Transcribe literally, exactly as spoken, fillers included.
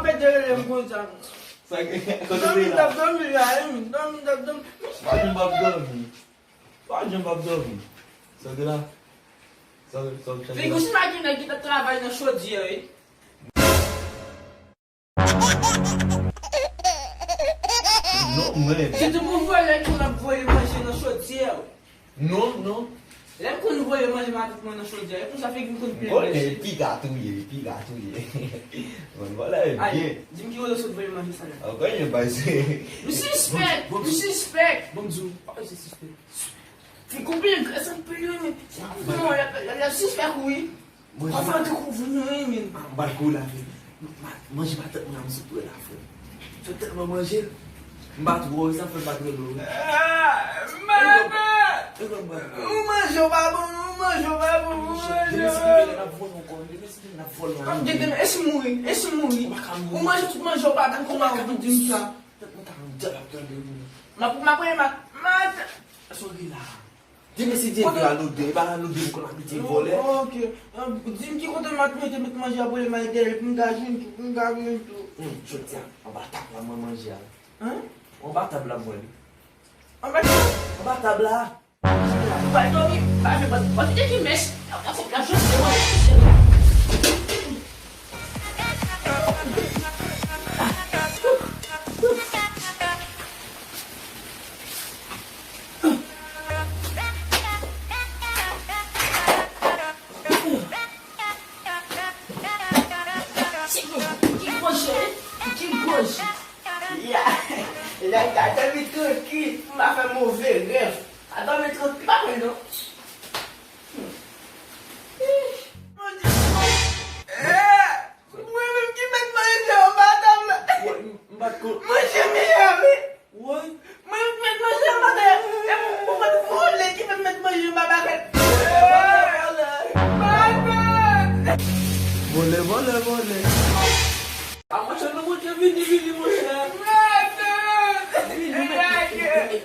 Pete rele m konsa. Sa gen, kote w ye la? Dòmi m t ap dòmi la, wi, dòmi m t ap dòmi. Pa janm p ap dòmi. Pa janm p ap dòmi. Sa w gen la? Sa w, sa w chache la? Figi w si pa gen nèg ki t ap travay nan chodyè, wi. Non, mwen. Se te pou vòlè ki w ap voye manje nan chodyè, wi. Non, non. Lè m konn voye manje matant mwen nan chodyè, e konsa figi m konn plen bèche. Vòlè, piga touye, piga touye. Mwen vòlè byen. Di m ki kote w sot voye manje sa la. Ankò yon bay se. M sispèk, m sispèk. Bon, m di w, pa fè se sispèk. Fi konbyen grès anpil wi, men. Non, y ap, y ap, y ap sispèk ou wi. Manje. Anfen, te kouvri nou, wi, men. Ah, m bat kou la, men. Ma-, manje pa tèt mwen, m sot wè la, frè. Sot tèt mwen manje. M bat wè, sa fè m bat wè nou. Ah, mama! E lè m bat wè. Ou manje, ou pa bon, ou manje, ou pa bon, ou manje. Demen si demen n ap vòlè ankò, demen si demen n ap vòlè ankò. Demen, e si m mouri, e si m mouri. Ou manje tout manje, ou pa bon, kòman ou di m sa? Tèt mwen ta andan l ap tande wi. M ap, m ap, m ap, m ap. Sa w gen la? Demen si Dye vle, ann ode, e pa ann ode pou konn abitye vòlè. Ok. Di m ki kote m ap mete, mete manje a pou l manje pou m ka jwenn tou, pou m ka jwenn tou. Hmm, jodi a, anba tab la mwen manje a. Hein? Anba tab la mwen li. Anba tab? Anba tab la. Ou pral dòmi, pa jwe bòt, bòt ki mèch. Ap, ap, ap jwe mwen. Ki gwo je, ki gwo je. Ya, nèg la dòmi trankil, m pa fè move rèv. A dòmi trankil, pa pran non. Mwen menm ki met manje anba tab la. Manje miyò wi. Mwen ki met manje anba tab la. E pou, pou mwen vòlè ki fè m met manje anba bakèt. Vòlè, vòlè, vòlè. A monchè, nou monte, vini, vini, monchè. Vini, vini, vini.